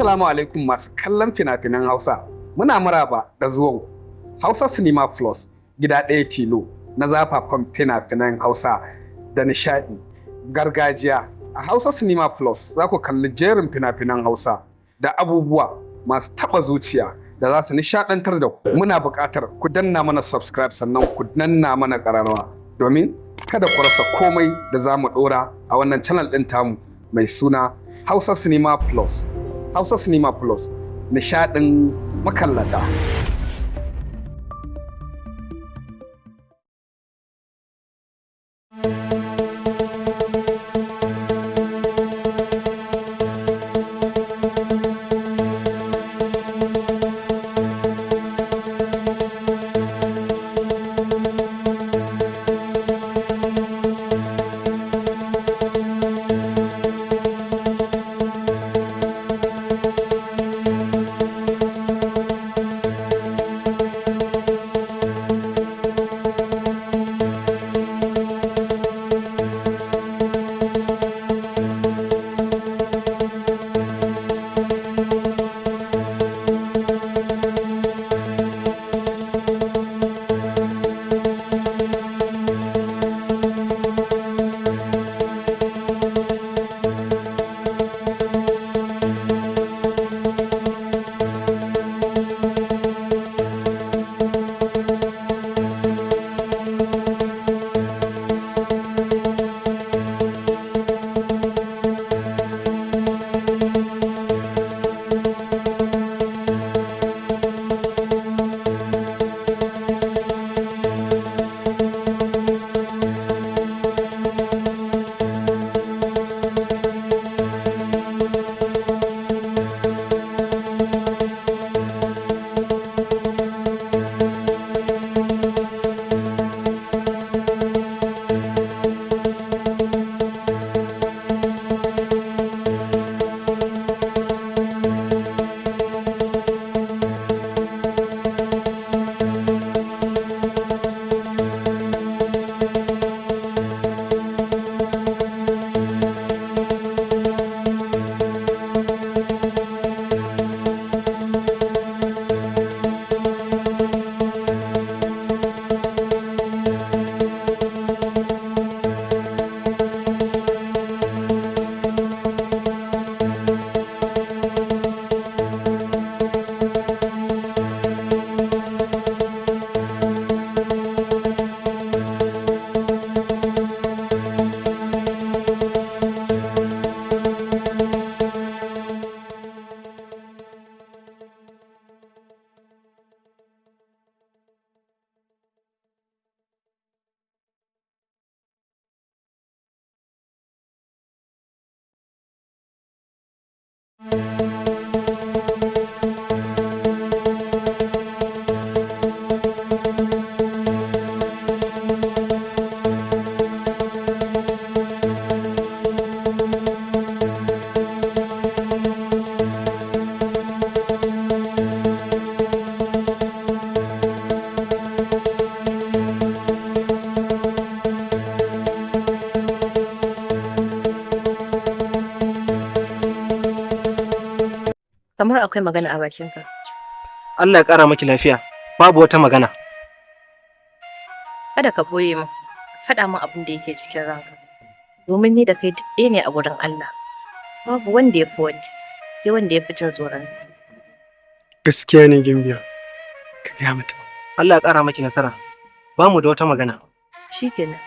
Assalamu alaikum masu kallon fina-finan Hausa. Muna maraba da zuwan Hausa Cinema Plus, gida ɗaya tilo na zafafan fina-finan Hausa da nishaɗi gargajiya. A Hausa Cinema Plus za ku kalli jerin fina-finan Hausa da abubuwa masu taɓa zuciya da za su nishaɗantar da ku. Muna buƙatar ku danna mana subscribe, sannan ku danna mana ƙararrawa domin kada ku rasa komai da za mu ɗora a wannan channel ɗin tamu mai suna Hausa Cinema Plus. Hausa Cinema Plus, nishaɗin makallata. Kamar akwai magana a bakinka. Allah ya ƙara maki lafiya. Babu wata magana. Kada ka boye min, faɗa min abin da yake cikin ranka. Domin ni da kai duk ɗaya ne a gurin Allah. Babu wanda ya fi wani, sai wanda ya fi jin tsoron. Gaskiya ne, Gimbiya. Ka gaya mata. Allah ya ƙara maki nasara. Ba mu da wata magana. Shikenan,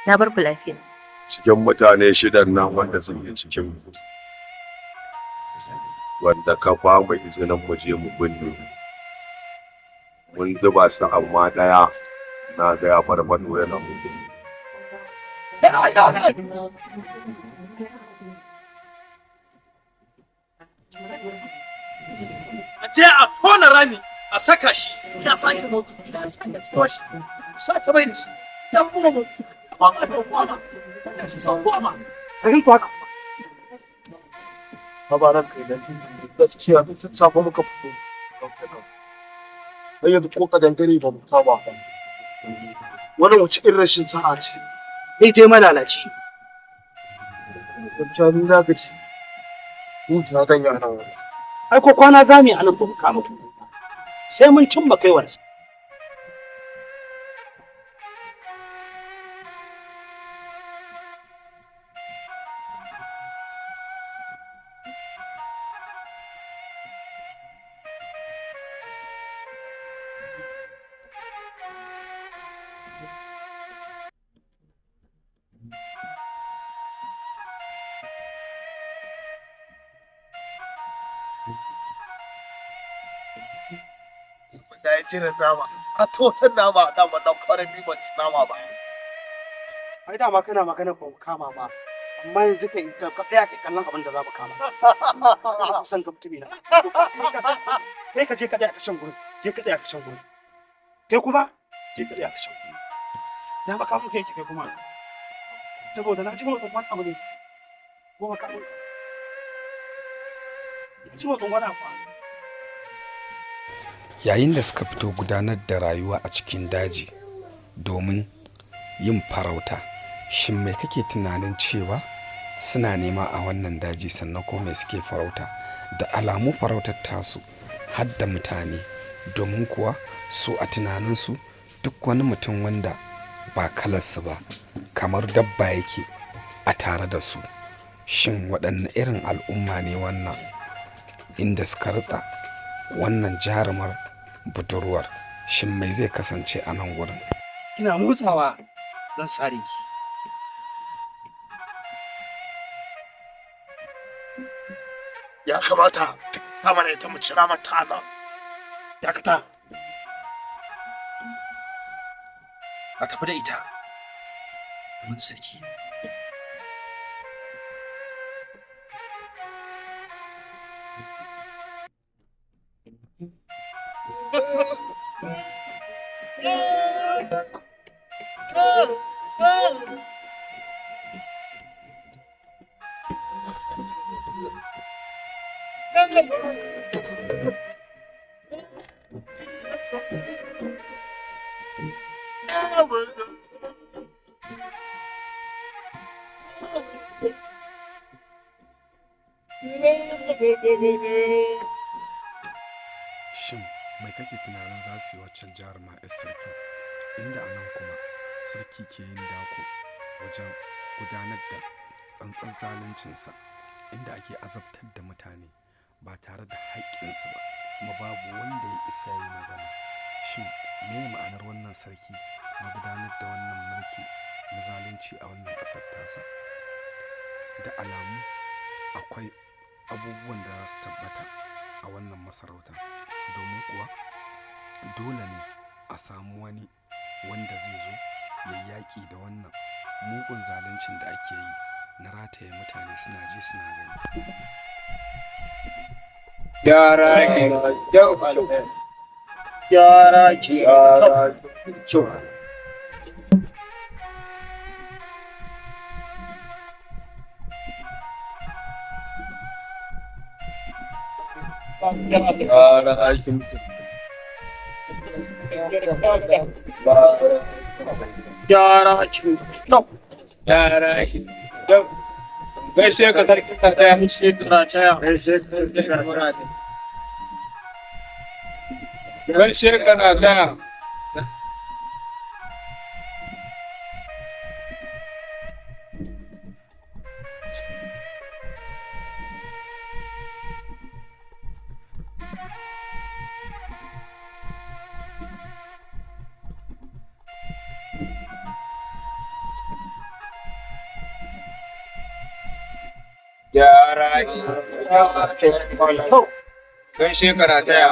na bar ku lafiya. Cikin mutane shidan nan wanda suke cikin, wanda ka ba mu izinin mu je mu binne, mun zuba su, amma ɗaya na ga ya farfaɗo yana mutu. A je a tona rami a saka shi ya sake mutu, sake mai da shi ta kuma mutu goma sau 10. Labaran kai da gaskiya, tun safe muka fito, har yanzu ko kadangare ba mu kama ba. Wannan wace irin rashin sa'a ce? Ni dai malalaci. Gaskiya ni na gaji, huta zan yi a nan wani. Ai ko kwana za mu yi anan ba mu kama mutum. Sai mun cimma kaiwar. Da ya cire nama. A totan nama dama na kwana biyu ban ci nama ba. Ai dama kana magana ba mu kama ba. Amma yanzu kai ka tsaya kai kallon abin da za mu kama. Ina son ka mutumi na. Kai ka je ka tsaya ta can gurin. Je ka tsaya ta can gurin. Kai kuma je ka tsaya ta can gurin. Ya ba kamun kai kai kuma. Saboda na ji motsin wani abu ne. Goma kamun. Na ji motsin wani abu. Yayin da suka fito gudanar da rayuwa a cikin daji domin yin farauta, shin mai kake tunanin cewa suna nema a wannan daji, sannan kuma mai suke farauta? Da alamu farautar tasu har da mutane, domin kuwa su a tunaninsu duk wani mutum wanda ba kalarsu ba kamar dabba yake a tare da su. Shin waɗanne irin al'umma ne wannan inda suka ritsa wannan jarumar budurwar? Shin mai zai kasance a nan gurin? Ina motsawa zan sare ki. Ya kamata ta mana ita mu cira mata nan. Dakata. A tafi da ita. Domin sarki. Shin mai kake tunanin za su yi waccan jaruma 'yar sarki, inda a nan kuma sarki ke yin dako wajen gudanar da tsantsan zaluncinsa, inda ake azabtar da mutane ba tare da haƙƙinsu ba, kuma babu wanda ya isa ya yi magana? Shin me ma'anar wannan sarki na gudanar da wannan mulki na zalunci a wannan ƙasar tasa? Da alamu akwai abubuwan da za su tabbata a wannan masarauta, domin kuwa dole ne a samu wani wanda zai zo ya yaƙi da wannan mugun zaluncin da ake yi na rataye mutane suna ji suna gani. Gyara ki kyau. Gyara ki kyau. Gyara ki. Gyara ki kyau. Gyara ki kyau. Gaishe ka sarki ka tsaya. Gaishe ka rataya. Gaishe ka rataya. Gaishe ka rataya. Gyara ki. Gaishe ka rataya.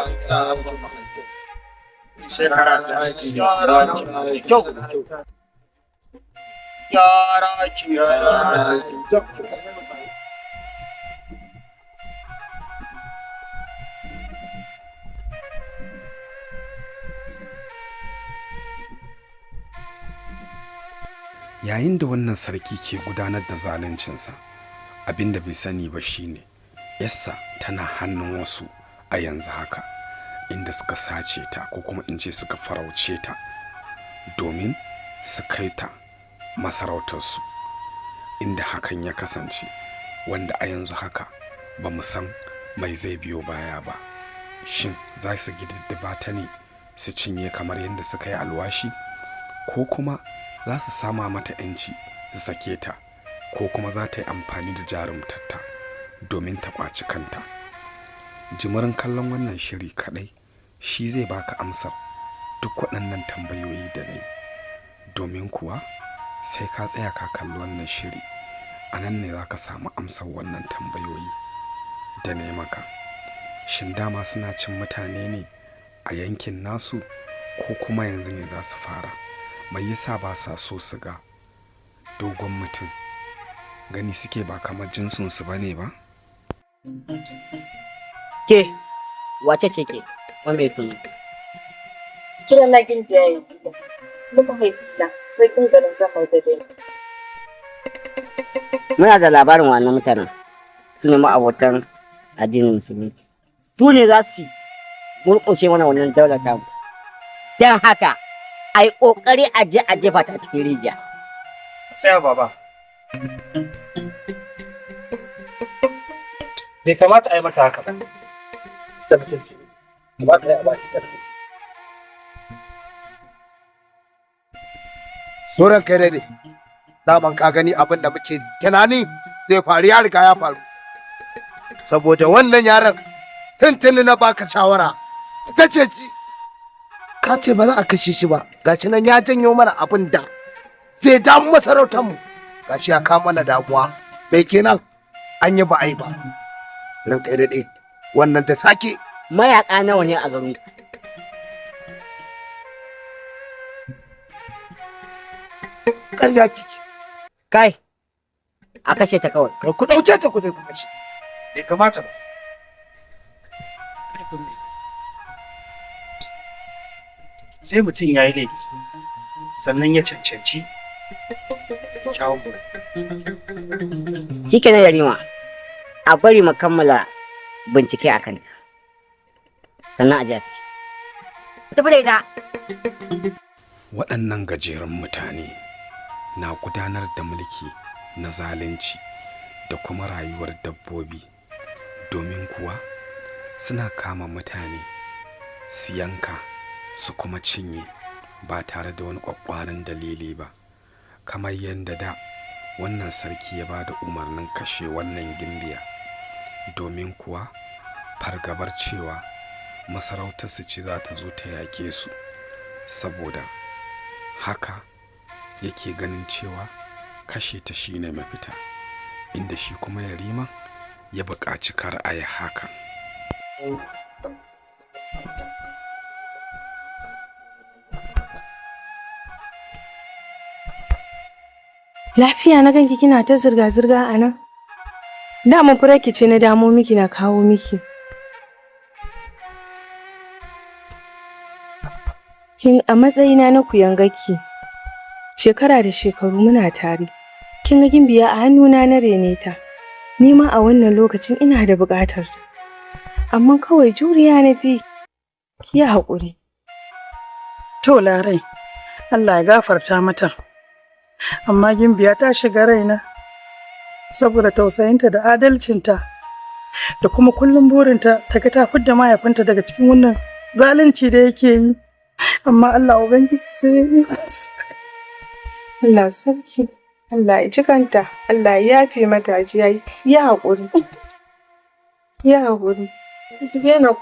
Gyara ki. Yayin da wannan sarki ke gudanar da zaluncinsa, abin da bai sani ba shine yassa tana hannun wasu a yanzu haka, inda suka sace ta, ko kuma in ce suka farauce ta domin su kai ta masarautarsu, inda hakan ya kasance, wanda a yanzu haka ba mu san mai zai biyo baya ba. Shin za su gididdiba ta ne su cinye kamar yadda suka yi alwashi, ko kuma za su sama mata 'yanci su sake ta, ko kuma za ta yi amfani da jarumtarta domin ta ƙwaci kanta? Jimirin kallon wannan shiri kaɗai shi zai baka amsar duk waɗannan tambayoyi da na yi, domin kuwa sai ka tsaya ka kalli wannan shiri, a nan ne za ka samu amsar wannan tambayoyi da na yi maka. Shin dama suna cin mutane ne a yankin nasu, ko kuma yanzu ne za su fara? Mai yasa ba sa so su ga dogon mutum? Gani suke ba kamar jinsinsu ba ne ba? Ke, wace ce ke? Wa mai suna? Kiran na gimbiya ya yi. Muka haifi na sarkin garin zama da dai. Muna da labarin wannan mutanen. Su ne ma'abotan addinin musulunci. Su ne za su murƙushe mana wannan daular tamu. Don haka, a yi ƙoƙari a je a jefa ta cikin rijiya. Tsaya baba. Bai kamata a yi mata haka ba. Kamata ya ba ki ƙarfi. Soran kai dai, daman ka gani abin da muke tunani zai faru ya riga ya faru. Saboda wannan yaron tuntuni na baka shawara, ta ce ci. Ka ce ba za a kashe shi ba, gashi nan ya janyo mana abin da zai damu masarautarmu. Gashi ya kawo mana damuwa, bai kenan an yi ba a yi ba. Ran kai daɗe, wannan ta sake. Mayaƙa nawa ne a garin? Ƙarya kike. Kai, a kashe ta kawai. Ku ɗauke ta ku je ku kashe. Bai kamata ba. Sai mutum ya yi laifi, sannan ya cancanci kyawun buri. Shi kenan Yarima, a bari mu kammala bincike a kanta. Sannan a je a kashe. Tafi da ita. Waɗannan gajeren mutane na gudanar da mulki na zalunci da kuma rayuwar dabbobi, domin kuwa suna kama mutane su yanka su kuma cinye ba tare da wani ƙwaƙƙwaran dalili ba, kamar yadda da wannan sarki ya ba da umarnin kashe wannan gimbiya, domin kuwa fargabar cewa masarautarsu ce za ta zo ta yaƙe su. Saboda haka yake ganin cewa kashe ta shine mafita, inda shi kuma Yarima ya buƙaci kar a yi hakan. Lafiya na ganki kina ta zirga-zirga a nan? Dama furarki ce na damo miki na kawo miki. Kin a matsayina na kuyangaki, shekara da shekaru muna tare. Kin ga gimbiya a hannuna na rene ta. Ni ma a wannan lokacin ina da buƙatar ta. Amma kawai juriya na fi, ki yi haƙuri. To Larai, Allah ya gafarta mata. Amma gimbiya ta shiga raina saboda tausayinta da adalcinta da kuma kullum burinta ta ga ta fidda mahaifinta daga cikin wannan zalunci da yake yi. Amma Allah Ubangiji sai ya yi masa. Allah sarki, Allah ya ji kanta, Allah ya yafe mata ajiya, ya haƙuri. Ya haƙuri. Yana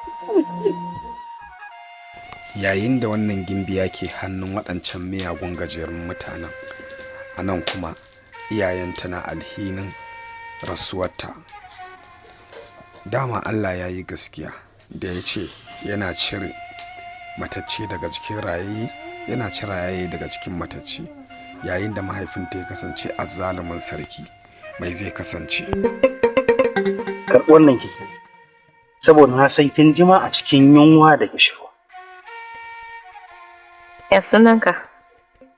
Yayin da wannan gimbiya ke hannun waɗancan miyagun gajerun mutanen, a nan kuma iyayenta na alhinin rasuwarta. Dama Allah ya yi gaskiya da ya ce yana cire matacce daga cikin rayayye, yana cire rayayye daga cikin matacce. Yayin da mahaifinta ya kasance azzalumin sarki, mai zai kasance? Karɓi wannan keke, saboda na san kin jima a cikin yunwa da kishirwa. Ya sunanka?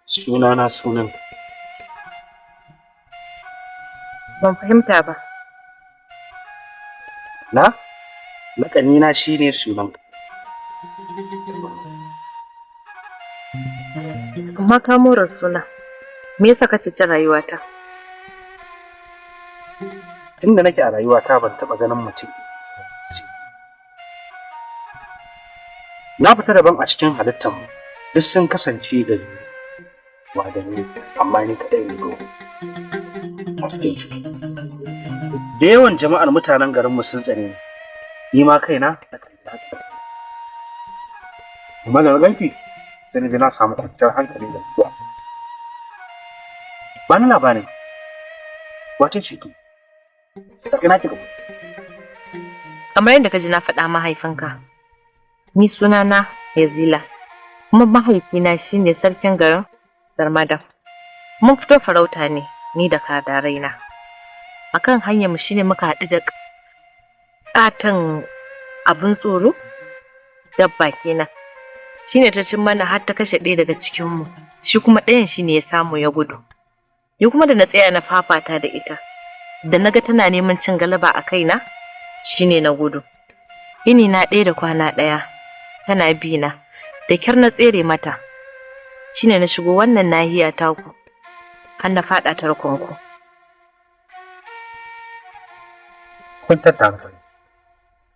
Sunana sunan. Ban fahimta ba. Na? Laƙanina shi ne sunanka. Amma ka more suna. Me yasa ka cuci rayuwata? Tunda nake a rayuwata ban taɓa ganin mutum Na fita daban a cikin halittar mu, duk sun kasance da wadanni, amma ni kaɗai ne dogo. Da yawan jama'ar mutanen garinmu sun tsane ni, ni ma kaina na kalli haka. Amma da na ganki, sai na ji na samu kwanciyar hankali da nutsuwa. Ba ni labarin, wace ce ki? Ina kika fito? Kamar yadda ka ji na faɗa mahaifinka, ni sunana Yazila, kuma mahaifina shine sarkin garin Zarmada. Mun fito farauta ne, ni da kadaraina. A kan hanyarmu shine muka haɗu da ƙaton abin tsoro, dabba kenan. Shine ta cin mana har ta kashe ɗaya daga cikinmu, shi kuma ɗayan shine ya samu ya gudu. Ni kuma da na tsaya na fafata da ita, da na ga tana neman cin galaba a kaina, shine na gudu. Yini na ɗaya da kwana ɗaya, tana bi na, da kyar na tsere mata. Shine na shigo wannan nahiya taku, har na faɗa tarkonku. Kwantar da hankali.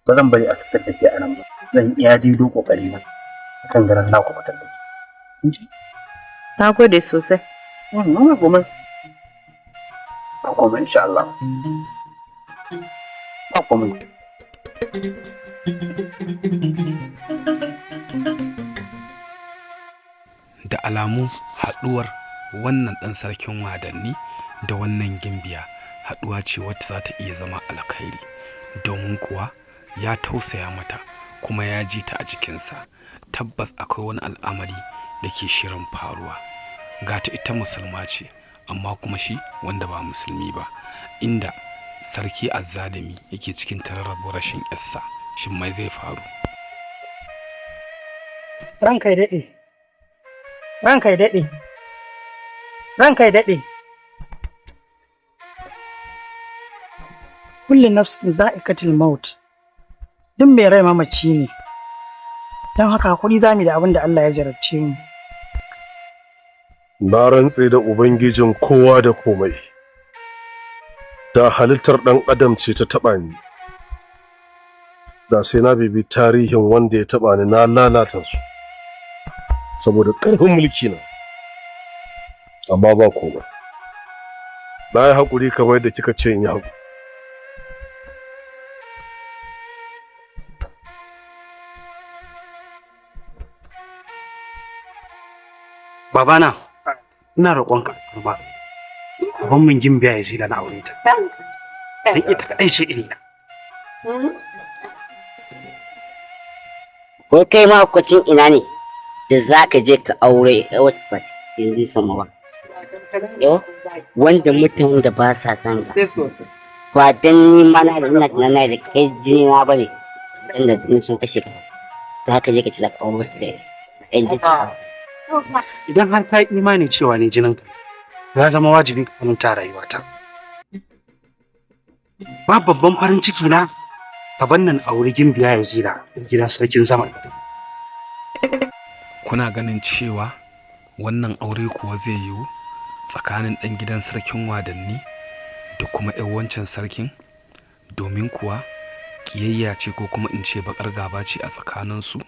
Ba zan bari a cutar da ke a nan ba. Zan iya daidai ƙoƙari na akan ganin na kuɓutar da ke. Na gode sosai. Ba komai. Ba komai insha Allah. Ba komai. Da alamu haɗuwar wannan ɗan sarkin wadanni da wannan gimbiya haɗuwa ce wacce za ta iya zama alkhairi, domin kuwa ya tausaya mata kuma ya ji ta a jikinsa. Tabbas akwai wani al'amari da ke shirin faruwa. Ga ta ita musulma ce, amma kuma shi wanda ba musulmi ba, inda sarki azzalumi yake cikin tararrabin rashin yarsa. Shin mai zai faru? Ranka ya daɗe. Ranka ya daɗe. Ranka ya daɗe. Kullu nafsin za'iqatul maut. Duk mai rai mamaci ne. Don haka hakuri zamu da abin da Allah ya jarabce mu. Na rantse da Ubangijin kowa da komai. Da halittar ɗan adam ce ta taɓa ni. Da sai na bibi tarihin wanda ya taɓa ni na lalata su. Saboda ƙarfin mulki na. Amma ba komai. Na yi haƙuri kamar yadda kika ce in yi haƙuri. Babana, ina roƙonka alfarma. Gaban mun gimbiya ya zila na aure ta. Dan ita kaɗai ce irina. Ko kai mahaukacin ina ne da za ka je ka aure wata ba yanzu sama ba. Yo, wanda mutanen da ba sa son ka. Ba dan ni ma na da ina tunanin da kai jini na bane. Dan da in sun kashe ka. Za ka je ka ci da ka aure da ɗan jinsi. Idan har ka yi imani cewa ni jininka, ya zama wajibi ka faranta rayuwata. Ba babban farin ciki na gaban nan aure gimbiya ya zira gidan sarkin zaman. Kuna ganin cewa wannan aure kuwa zai yiwu tsakanin ɗan gidan sarkin wadanni da kuma 'yan wancan sarkin? Domin kuwa ƙiyayya ce ko kuma in ce baƙar gaba ce a tsakaninsu?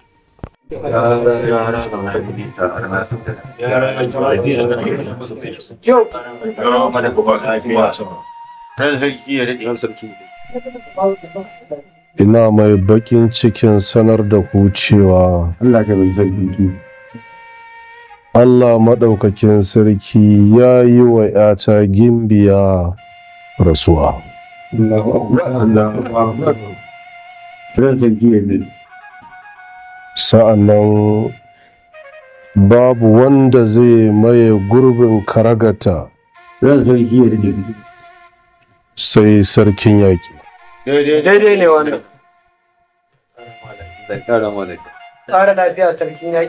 Ina mai bakin cikin sanar da ku cewa Allah maɗaukakin sarki ya yi wa ‘yata gimbiya rasuwa. Sa'an nan babu wanda zai maye gurbin karagata sai sarkin yaƙi. Daidai ne wannan. Ƙara lafiya sarkin yaƙi.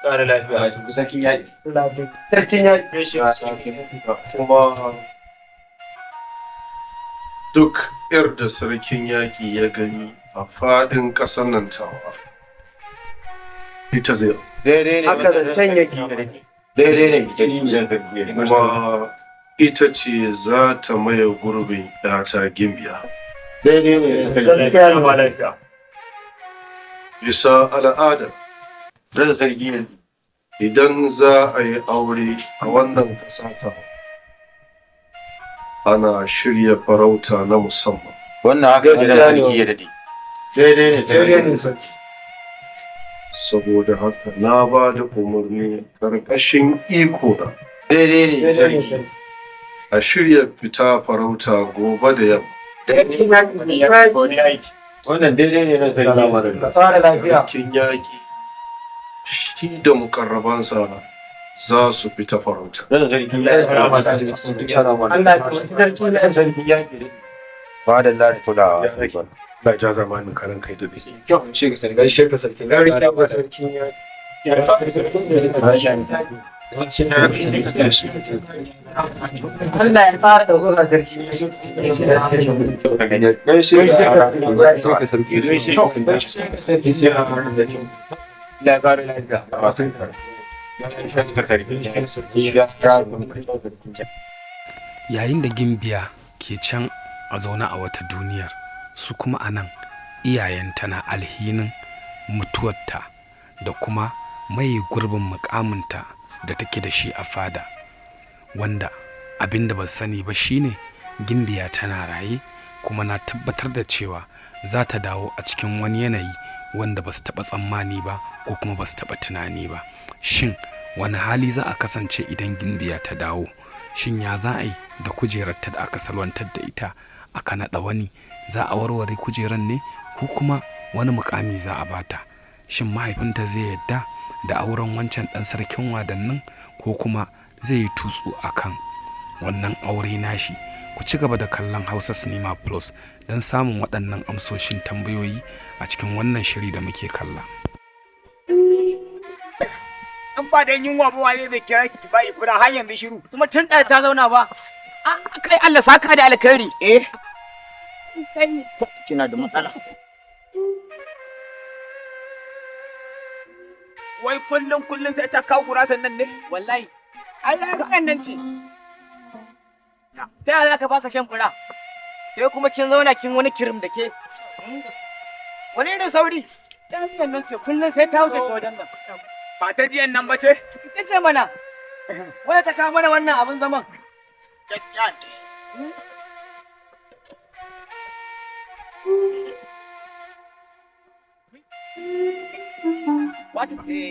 Ƙara lafiya sarkin yaƙi. Sarkin yaƙi. Kuma duk yar da sarkin yaƙi ya gani a faɗin ƙasar nan tawa, ita zai. Daidai ne. Haka zancen yake. Daidai ne. Kuma ita ce za ta maye gurbin ‘yata gimbiya. Daidai ne. Gaskiya ne. Bisa al'ada, Da sarki idan za a yi aure a wannan ƙasa ta ana shirya farauta na musamman. Wannan haka ne sarki ya dade. Daidai ne, daidai ne sarki. Saboda haka na ba da umarni ƙarƙashin iko na. Daidai ne sarki. A shirya fita farauta gobe da yamma. Wannan daidai ne na sarki. Ka tsara lafiya. Sarkin yaƙi shi da mukarrabansa za su fita farauta. Ba da lari kulawa. Allah ja zamanin karan kai da bisi. Gaishe ka sarki. Allah ya fara ɗaukaka sarki. Gaishe ka sarki. Gaishe ka sarki. Yayin da Gimbiya ke can a zaune a wata duniyar, su kuma a nan iyayenta na alhinin mutuwarta da kuma maye gurbin mukaminta da take da shi a fada, wanda abin da ba sani ba shine Gimbiya tana raye kuma na tabbatar da cewa za ta dawo a cikin wani yanayi wanda ba su taɓa tsammani ba ko kuma ba su taɓa tunani ba. Shin wani hali za a kasance idan Gimbiya ta dawo? Shin ya za a yi da kujerarta da aka salwantar da ita aka naɗa wani? Za a warware kujerar ne ko kuma wani mukami za a bata? Shin mahaifinta zai yadda da auren wancan ɗan sarkin wadannin ko kuma zai yi tutsu a kan wannan aure nashi? Ku ci gaba da kallon Hausa Cinema Plus don samun waɗannan amsoshin tambayoyi a cikin wannan shiri da muke kalla. In ba dan yunwa ba wane zai kira ki ba fura har yanzu shiru. Kuma tun ɗaya ta zauna ba. Kai Allah saka da alkhairi. Eh. Kai kina da matsala. Wai kullum kullum sai ta kawo gurasan nan ne? Wallahi. Ai ai nan ce. Ta yaya za ka fasa shan fura? Sai kuma kin zauna kin wani kirim da ke. Wani irin sauri? Yarinyar nan ce kullum sai ta wuce ta wajen nan. Ba ta jiyan nan ba ce? Ita ce mana. Wanda ta kawo mana wannan abin zaman. Gaskiya ne.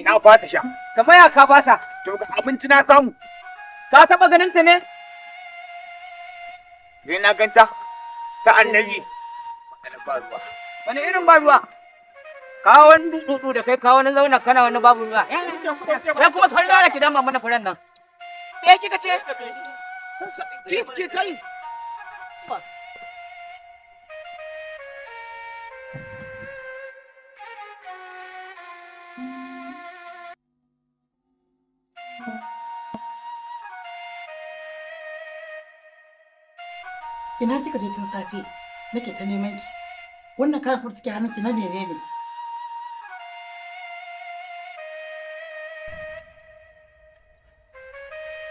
Na fata sha. Kamar ya ka fasa. To ga abinci na samu. Ka taɓa ganin ta ne? Sai na ganta ta annabi. Ba ruwa. Wani irin ba ruwa? Kawo wani dudu da kai kawo wani zauna kana wani babu ruwa. Ya kuma sauri da ki dama mana furen nan. Me kika ce? Ki ta yi. Ina kika je tun safe? Nake ta neman ki. Wannan kayan kuma suke hannunki na menene?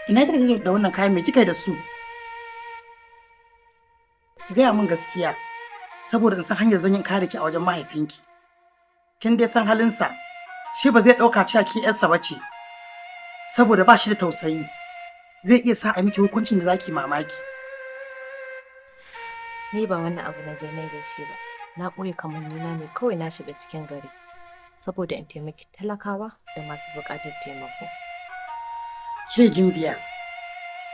Ina kika je da wannan kayan, me kika yi da su? Ki gaya min gaskiya saboda in san hanyar zan yi kare ki a wajen mahaifinki. Kin dai san halinsa, shi ba zai ɗauka cewa ki ƴarsa ba ce, saboda ba shi da tausayi. Zai iya sa a miki hukuncin da zaki mamaki. Ni ba wani abu na je na da shi ba. Na ɓoye kamannina ne kawai na shiga cikin gari saboda in taimaki talakawa da masu buƙatar taimako. Ke Gimbiya,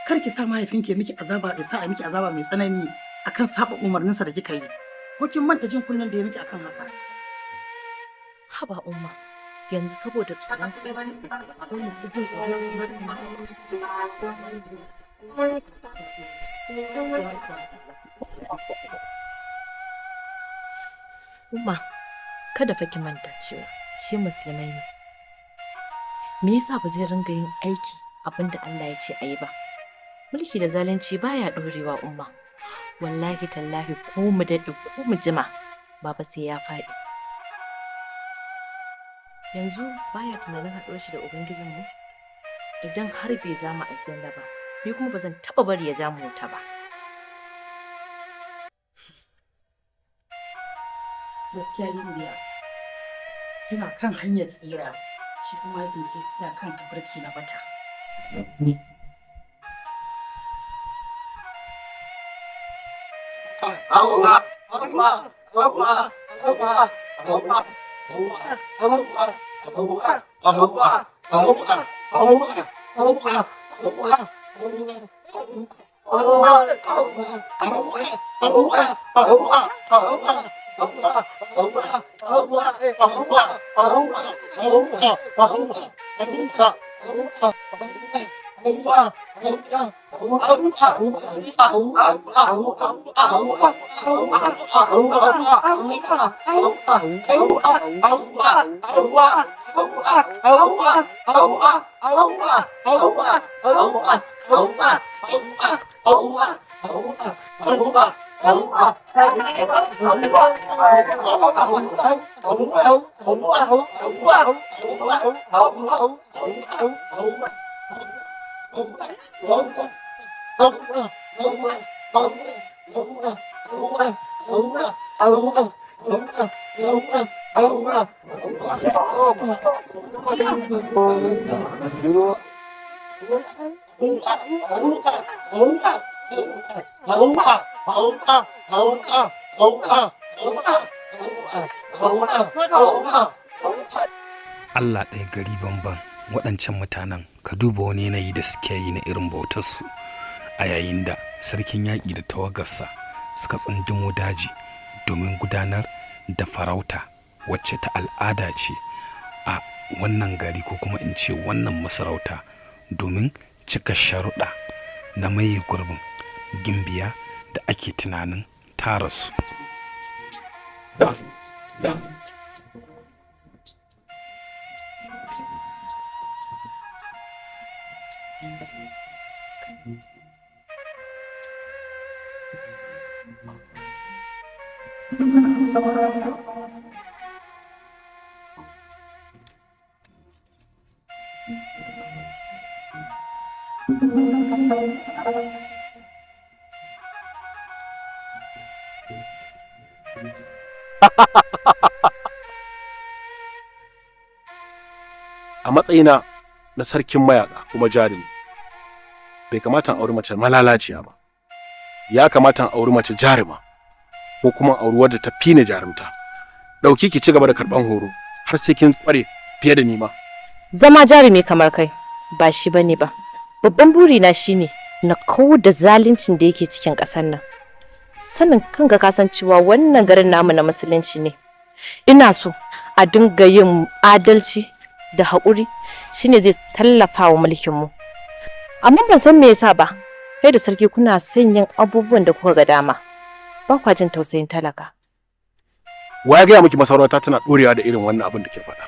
kar ki sa mahaifinki ya miki azaba, ya sa a miki azaba mai tsanani akan saba umarninsa da kika yi. Ko kin manta jin kunnen da ya miki akan haka? Haba Umma, yanzu saboda tsoron sa. Umma, kada fa ki manta cewa shi musulmai ne. Me yasa ba zai ringa yin aiki abin da Allah ya ce a yi ba? Mulki da zalunci baya ɗorewa Umma. Wallahi tallahi ko mu daɗe ko mu jima, baba sai ya faɗi. Yanzu baya tunanin haɗuwar shi da Ubangijinmu? Idan har bai zama aljanna ba, ni kuma ba zan taɓa bari ya ja mu wuta ba. Gaskiya Gimbiya, kina kan hanyar tsira. Shi kuma mahaifinki ya kan tafarki na bata. Allah ɗaya gari banban waɗancan mutanen, ka duba wani yanayi da suke yi na irin bautarsu a yayin da sarkin yaƙi da tawagarsa suka tsundumo daji domin gudanar da farauta wacce ta al'ada ce a wannan gari, ko kuma in ce wannan masarauta, domin cika sharuɗa na maye gurbin gimbiya da ake tunanin ta rasu. A matsayina na sarkin mayaka kuma jarumi, bai kamata in auri mace malalaciya ba. Ya kamata in auri mace jaruma, ko kuma auri wadda ta fi ni jarumta. Dauki ki ci gaba da karban horo har sai kin tsare fiye da ni ma. Zama jarumi kamar kai ba shi bane ba. Babban burina shine na kawo da zaluncin da yake cikin ƙasar nan. Sanin kanka ka san cewa wannan garin namu na musulunci ne. Ina so a dinga yin adalci da haƙuri, shine zai tallafa wa mulkinmu. Amma ban san me yasa ba, kai da sarki kuna son yin abubuwan da kuka ga dama. Ba kwa jin tausayin talaka. Wa ya gaya miki masarauta tana ɗorewa da irin wannan abin da ke faɗa?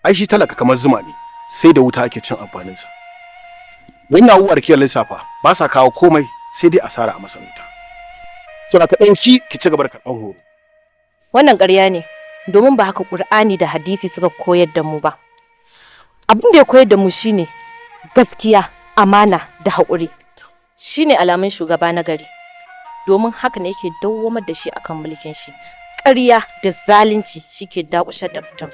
Ai shi talaka kamar zuma ne, sai da wuta ake cin amfaninsa. Wannan abubuwa da kike lissafa ba sa kawo komai sai dai asara a masarauta. Saboda ka ɗauki ki ci gaba da karɓan horo. Wannan ƙarya ne, domin ba haka Ƙur'ani da hadisi suka koyar da mu ba. Abin da ya koyar da mu shine gaskiya, amana da haƙuri. Shine alamun shugaba na gari. Domin haka ne yake dawwamar da shi akan mulkin shi. Ƙarya da zalunci shike dakushar da mutum.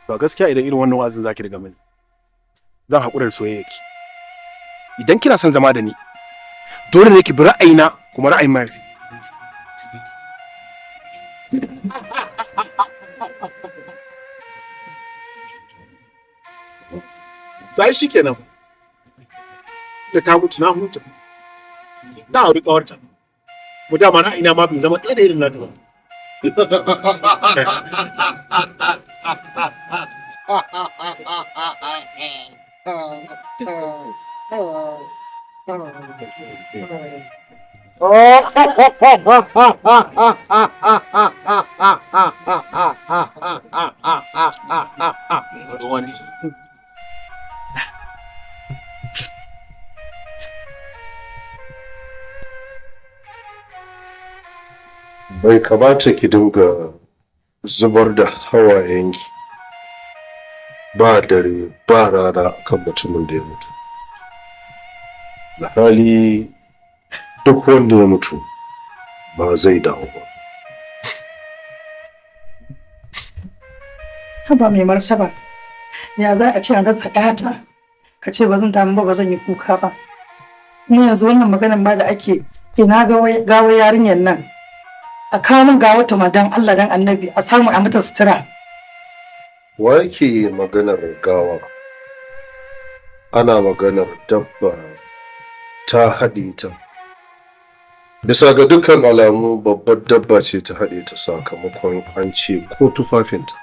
To gaskiya idan irin wannan wa'azin zaki daga mini, zan haƙura da soyayyarki. Idan kina son zama da ni, dole ne ki bi ra'ayina kuma ra'ayin mahaifi. To ai shikenan. Da ta mutu na huta. Na auri ƙawarta. Mu dama ra'ayina ma bai zama ɗaya da irin nata ba. Bai kamata ki dinga zubar da hawayenki ba dare ba rana kan mutumin da ya mutu. Alhali duk wanda ya mutu Ba zai dawo ba. Haba mai martaba, ya za a ce an rasa ƴata? Ka ce ba zan damu ba, ba zan yi kuka ba. Kuma yanzu wannan maganar ma da ake ina gawar yarinyar nan. A kawo min gawar ta ma dan Allah dan Annabi a samu a mata sutura. Wa yake maganar gawa? Ana maganar dabba ta haɗe ta. Bisa ga dukkan alamu babbar dabba ce ta haɗe ta sakamakon an ce ko tufafinta.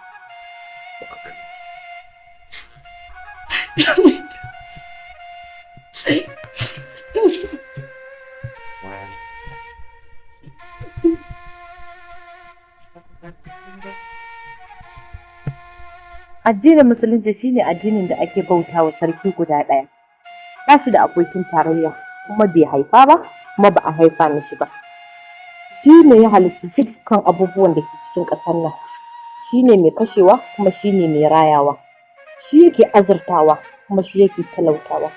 Addinin Musulunci shine addinin da ake bauta wa sarki guda ɗaya. Ba shi da abokin tarayya, kuma bai haifa ba, kuma ba a haifa mishi ba. Shi ne ya halicci dukkan abubuwan da ke cikin ƙasar nan. Shi ne mai kashewa kuma shi ne mai rayawa. Shi yake azurtawa kuma shi yake talautawa.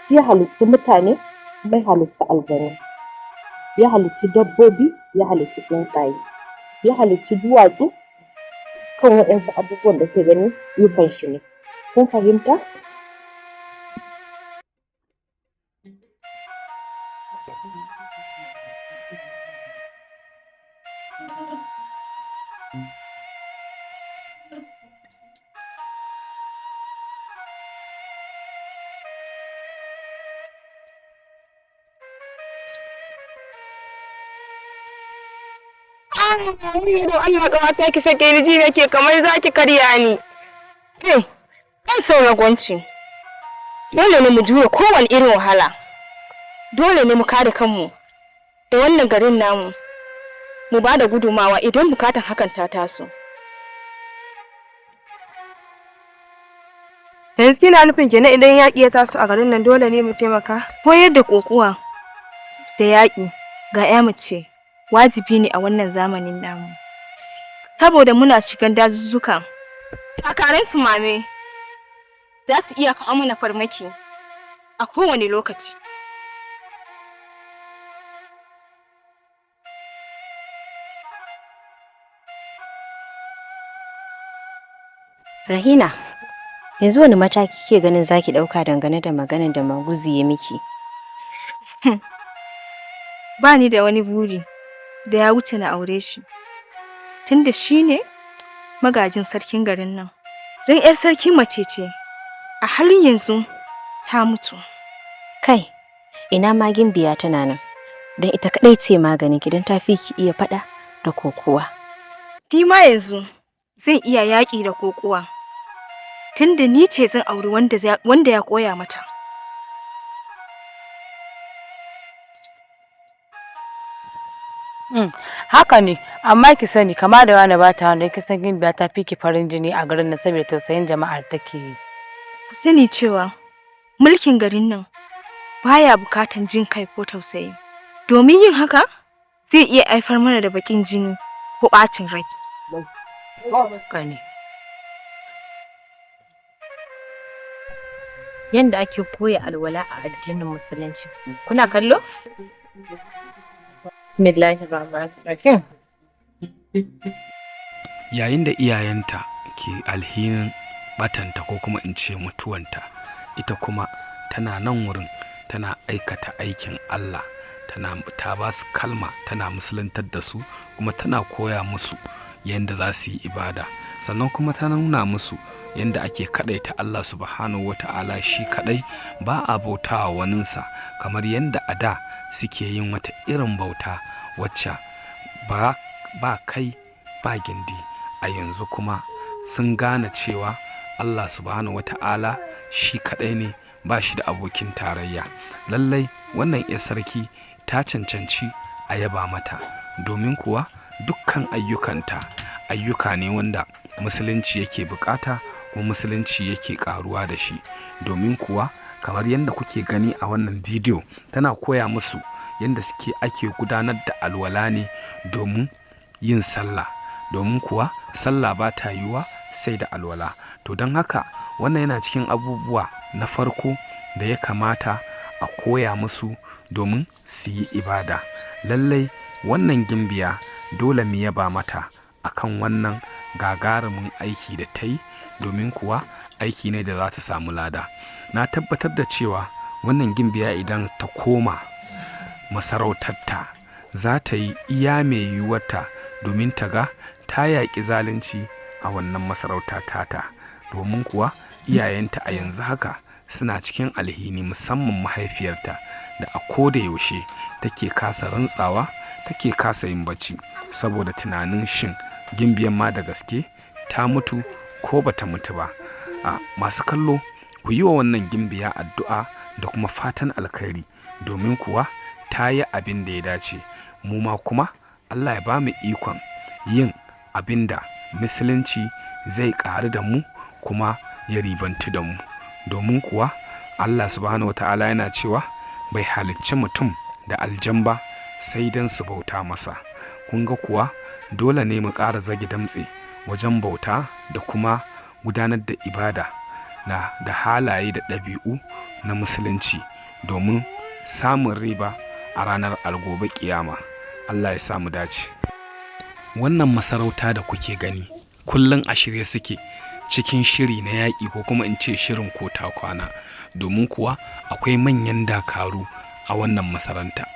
Shi ya halicci mutane kuma ya halicci aljanu. Ya halicci dabbobi, ya halicci tsuntsaye. Ya halicci duwatsu, kan waɗansu abubuwan da kuke gani ikon shi ne. Kun fahimta? Don Allah ƙawata ki sake ni, ji nake kamar za ki karya ni. Kai, kan son ragwanci. Dole ne mu jure kowane irin wahala. Dole ne mu kare kanmu da wannan garin namu. Mu ba da gudumawa idan bukatar hakan ta taso. Yanzu kina nufin kenan idan yaƙi ya taso a garin nan dole ne mu taimaka? Koyar da kokuwa da yaƙi ga 'ya mace wajibi ne a wannan zamanin namu. Saboda muna cikin dazuzzuka, takarar tumame za su iya kawo mana farmaki a kowane lokaci. Rahina, yanzu wani mataki kike ganin zaki ɗauka dangane da maganar da Maguzi ya miki? Ba ni da wani buri da ya wuce na aure shi, tunda shi ne magajin sarkin garin nan. Don 'yar sarki mace ce, a halin yanzu ta mutu. Kai, ina ma Gimbiya tana nan, don ita kaɗai ce maganin ki don ta fi ki iya faɗa da kokuwa. Ni ma yanzu zan iya yaƙi da kokuwa, tunda ni ce zan auri wanda ya koya mata. Haka ne, amma ki sani kama da wani ba ta wanda kin san Gimbiya ta fi ki farin jini a garin nan saboda tausayin jama'ar take yi. Ku sani cewa mulkin garin nan baya bukatan jin kai ko tausayi. Domin yin haka zai iya haifar mana da baƙin jini ko ɓacin rai. Haka ne. Yanda ake koya alwala a addinin Musulunci. Kuna kallo? Bismillahirrahmanirrahim. Yayin da iyayenta ke alhinin batanta ko kuma in ce mutuwanta, ita kuma tana nan wurin tana aikata aikin Allah, tana ta ba su kalma, tana musuluntar da su kuma tana koya musu yadda za su yi ibada, sannan kuma ta nuna musu yadda ake kaɗaita Allah subhanahu wata'ala shi kaɗai, ba a bautawa waninsa kamar yadda a da suke yin wata irin bauta wacce ba kai ba gindi. A yanzu kuma sun gane cewa Allah subhanahu wata'ala shi kaɗai ne, ba shi da abokin tarayya. Lallai wannan 'yar sarki ta cancanci a yaba mata, domin kuwa dukkan ayyukanta ayyuka ne wanda musulunci yake bukata kuma musulunci yake karuwa da shi. Domin kuwa kamar yadda kuke gani a wannan bidiyo, tana koya musu yadda suke ake gudanar da alwala ne domin yin sallah, domin kuwa sallah ba ta yiwuwa sai da alwala. To don haka wannan yana cikin abubuwa na farko da ya kamata a koya musu domin su yi ibada. Lallai Wannan gimbiya dole mu yaba mata akan wannan gagarumin aiki da ta yi, domin kuwa aiki ne da za ta samu lada. Na tabbatar da cewa wannan gimbiya idan ta koma masarautarta za ta yi iya mai yiwuwarta domin ta ga ta yaƙi zalunci a wannan masarauta tata, domin kuwa iyayenta a yanzu haka suna cikin alhini, musamman mahaifiyarta da a koda yaushe take kasa rantsawa, take kasa yin bacci saboda tunanin shin gimbiyan ma da gaske ta mutu ko bata mutu ba. A masu kallo, ku yi wa wannan gimbiya addu'a da kuma fatan alkhairi, domin kuwa ta yi abin da ya dace. Mu ma kuma Allah ya ba mu ikon yin abin da musulunci zai ƙaru da mu kuma ya ribantu da mu, domin kuwa Allah subhanahu wata'ala yana cewa bai halicci mutum da aljan ba sai don su bauta masa. Kun ga kuwa dole ne mu ƙara zage damtse wajen bauta da kuma gudanar da ibada na da halaye da ɗabi'u na musulunci domin samun riba a ranar algobe kiyama. Allah ya sa mu dace. Wannan masarauta da kuke gani kullum a shirye suke cikin shiri na yaƙi, ko kuma in ce shirin ko ta kwana, domin kuwa akwai manyan dakaru a wannan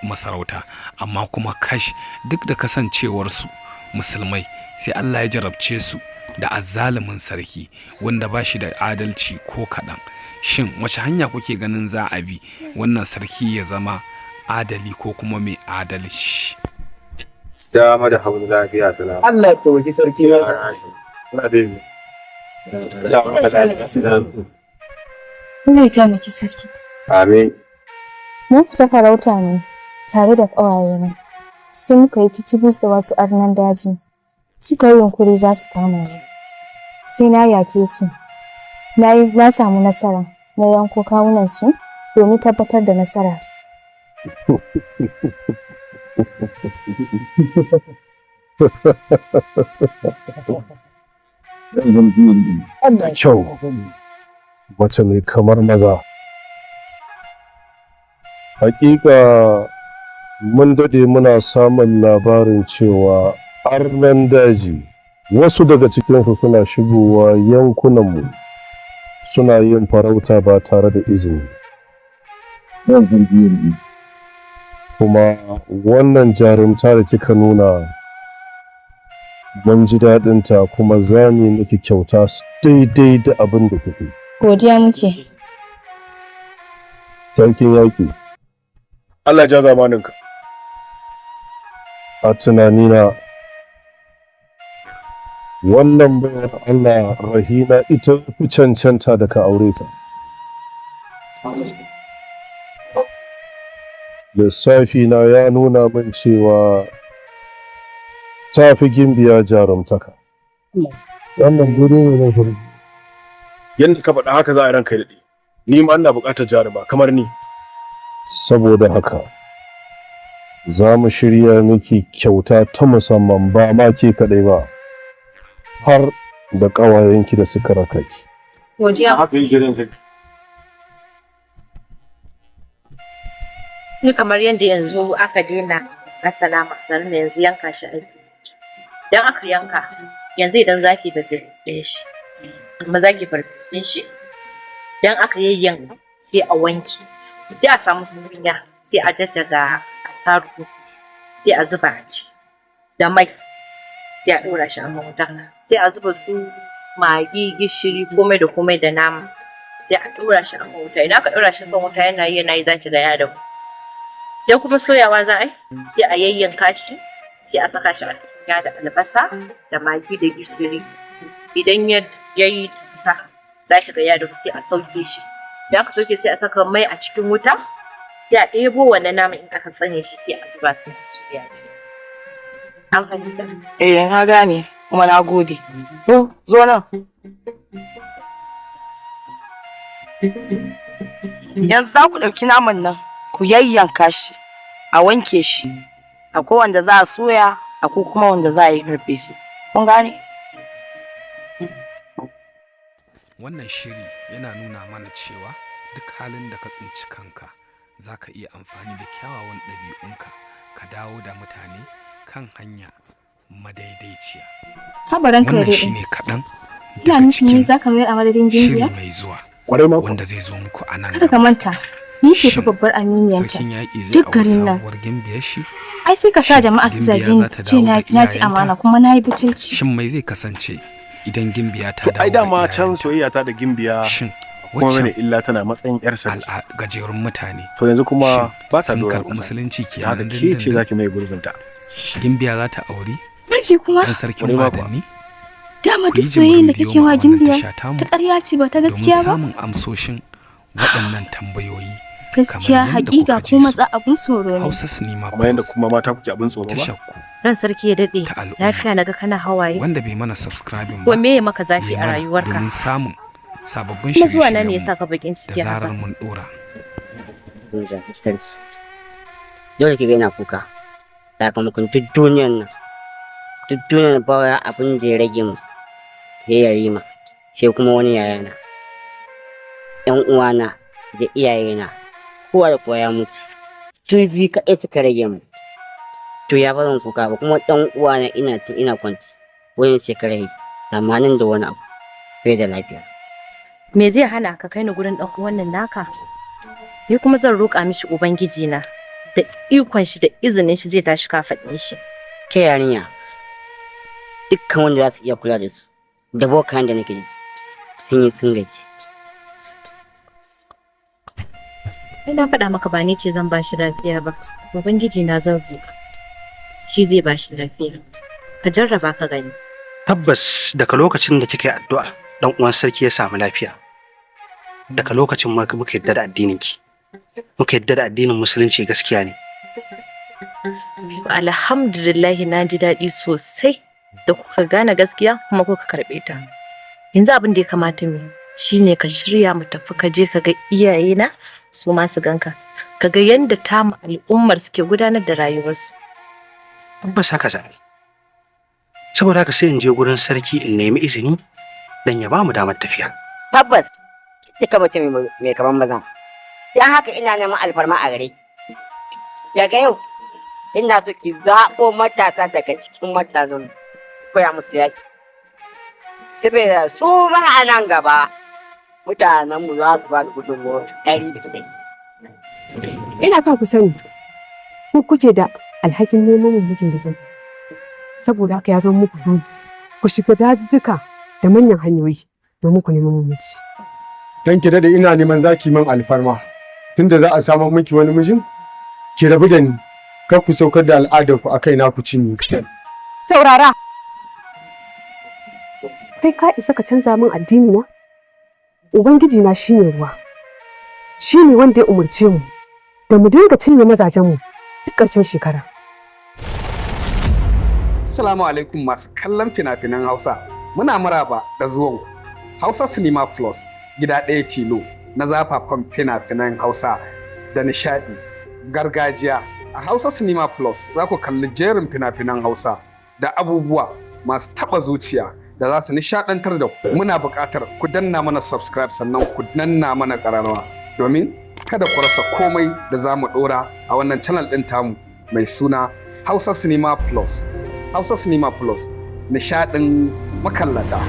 masarauta. Amma kuma kash, duk da kasancewarsu musulmai, sai Allah ya jarabce su da azzalumin sarki wanda ba shi da adalci ko kaɗan. Shin wace hanya kuke ganin za a bi wannan sarki ya zama adali ko kuma mai adalci? Dama da hagu lafiya tana. Allah ya taimaki sarki na. Allah ya taimaki sarki. Amin. Mun fita farauta ne tare da ƙawayena. Sai muka yi kicibis da wasu arnan daji. Suka yi yunkuri za su kama ni. Sai na yake su. Na yi na samu nasara na yanko kawunansu domin tabbatar da nasara. Da kyau, mace mai kamar maza. Hakika mun dade muna samun labarin cewa arnan daji wasu daga cikinsu suna shigowa yankunanmu suna yin farauta ba tare da izini. Kuma wannan jarumta da kika nuna mun ji daɗinta, kuma za mu yi miki kyauta daidai da abin da kuke. Godiya muke. Sarkin yaƙi. Allah ja zamaninka. A tunanina wannan bayar Allah Rahina ita fi cancanta da ka aure ta. Lissafi na ya nuna min cewa ta fi gimbiya jarumtaka. Wannan guri ne na shirgi. Yadda ka faɗa haka za a ranka ya daɗe. Ni ma ina buƙatar jaruma kamar ni. Saboda haka za mu shirya miki kyauta ta musamman, ba ma ke kaɗai ba, har da ƙawayenki da suka raka ki. Godiya. Haka yake ran sarki. Ni kamar yadda yanzu aka daina gasa nama, sannan yanzu yanka shi ake. Idan aka yanka, yanzu idan zaki farfesun shi, amma zaki farfesun shi, idan aka yayyanka sai a wanke, sai a samu tukunya, sai a jajjaga attarugu, sai a zuba a ciki da mai, sai a ɗora shi a wuta, sai a zuba su magi, gishiri, komai da komai da nama, sai a ɗora shi a wuta. Idan aka ɗora shi kan wuta yana yi yana yi zaki ga ya dahu. Sai kuma soyawa za a yi, sai a yayyanka shi, sai a saka shi a tukunya da albasa da magi da gishiri. Idan ya yi tafasa, za ki ga ya dahu, sai a sauke shi. Idan aka sauke sai a saka mai a cikin wuta, sai a ɗebo wannan naman in aka tsane shi sai a zuba sai a soya shi. An fahimta? Eh, na gane kuma na gode. To, zo nan. Yanzu za ku ɗauki naman nan, ku yayyanka shi, a wanke shi. Akwai wanda za a soya, akwai kuma wanda za a yi farfesu. Kun gane? Wannan shiri yana nuna mana cewa duk halin da ka tsinci kanka za ka iya amfani da kyawawan ɗabi'unka Ka dawo da mutane kan hanya madaidaiciya. Haba ranka ya Wannan daɗe. shine kaɗan Ina nufin ni za ka mayar a madadin shiri Gimbiya? mai zuwa Kwarai ma wanda zai zo muku a nan Kada ka gaba. manta, ni ce fa Shin babbar aminiyarta. Sarkin yaƙi zai Duk auri garin nan. sabuwar gimbiyar shi? Ai sai ka sa Shin jama'a su Gimbiya zage ni za su ta ce dawo na da na ci iyayenta? amana kuma na yi butulci. Shin mai zai kasance idan Gimbiya ta To ai dawo da dama can soyayya ta da Gimbiya Shin kuma waccan bane illa tana matsayin yar sarki. Gajerun mutane To yanzu kuma shin ba ta sun doron karɓi ƙasa. musulunci Da haka kenan ke ce dindindin? zaki mai gurbinta. Gimbiya za ta auri Barki kuma. ɗan sarkin Kwarai ma kuwa. Wadanni? Dama Ku duk yi soyayyar da jimirin biyo kake mu a wa wannan Gimbiya tasha tamu ta ƙarya ce ba ta domin gaskiya ba? samun amsoshin waɗannan tambayoyi Gaskiya kamar yadda haƙiƙa kuka ji ko su. matsa abun tsoro ne. Hausa Sinima Kamar yadda kuma mata kuke abin tsoro ba. Tashar ku Ran sarki ya daɗe, lafiya naga kana hawaye. wanda bai mana subscribing Ko ba me ya maka zafi ya a mana rayuwarka? domin samun sababbin Kuma zuwa na ne shirye-shiryenmu ya saka bakin da ciki zarar haka. mun ɗora. Sarki. Dole ki ga ina kuka. Sakamakon duk duniyan nan. Duk duniyan ba wani abin da ya rage mu. Sai Yarima. Sai kuma wani yayana. ‘Yan uwana da iyayena. Kowa da kowa ya mutu. Su biyu kaɗai suka rage mu. To ya ba zan kuka ba kuma ɗan uwana ina ci ina kwanci. Wani shekarai 80 da wani abu. Bai da lafiya. Me zai hana ka kai ni gurin ɗan uwan nan naka? Ni kuma zan roƙa mishi Ubangiji na da ikon shi da izinin shi zai tashi kafaɗin shi. Ke yarinya, dukkan wanda za su iya kula da su, da bokayen da nake da su, sun yi sun gaji. Ai na faɗa maka ba ni ce zan ba shi lafiya ba. Ubangiji na zan roƙa. Shi zai ba shi lafiya. Ka jarraba ka gani. Tabbas daga lokacin da kika yi addu'a dan uwan sarki ya samu lafiya. Daga lokacin muka yadda da addinin ki. Muka yadda da addinin musulunci gaskiya ne. Alhamdulillahi na ji daɗi sosai da kuka gane gaskiya kuma kuka karɓe ta. Yanzu abin da ya kamata mu yi shine ka shirya mu tafi ka je ka ga iyayena su ma su ganka. Ka ga yadda tamu al'ummar suke gudanar da rayuwarsu. Tabbas haka za a yi. Saboda haka sai in je gurin sarki in nemi izini dan ya ba mu damar tafiya. Tabbas, kika mace mai kaman maza. Dan haka ina neman alfarma a gare ki. Daga yau, ina so ki zaɓo matasa daga cikin matasan koya musu yaƙi. Saboda su ma a nan gaba, mutanenmu za su ba da gudunmawar 100%. Ina son ku sani, ku kuke da alhakin neman mun mijin da zan. Saboda haka ya zama muku dole ku shiga dajijjuka da manyan hanyoyi domin ku nemi mun miji. Don ki dade ina neman zaki min alfarma. Tunda za a samar miki wani mijin, ki rabu da ni. Kar ku saukar da al'adar ku akai na ku cinye. Saurara! Kai ka isa ka canza min addini na? Ubangiji na shine ruwa. Shine wanda ya umarce mu da mu dinga cinye mazajenmu duk ƙarshen shekara. Assalamu alaikum masu kallon fina-finan Hausa. Muna maraba da zuwan Hausa Cinema Plus, gida ɗaya tilo na zafafan fina-finan Hausa da nishaɗi, gargajiya. A Hausa Cinema Plus za ku kalli jerin fina-finan Hausa da abubuwa masu taɓa zuciya da za su nishaɗantar da ku. Muna buƙatar ku danna mana subscribe sannan ku danna mana ƙararrawa domin kada ku rasa komai da za mu ɗora a wannan channel ɗin tamu mai suna Hausa Cinema Plus. Hausa Cinema Plus, nishaɗin makallata.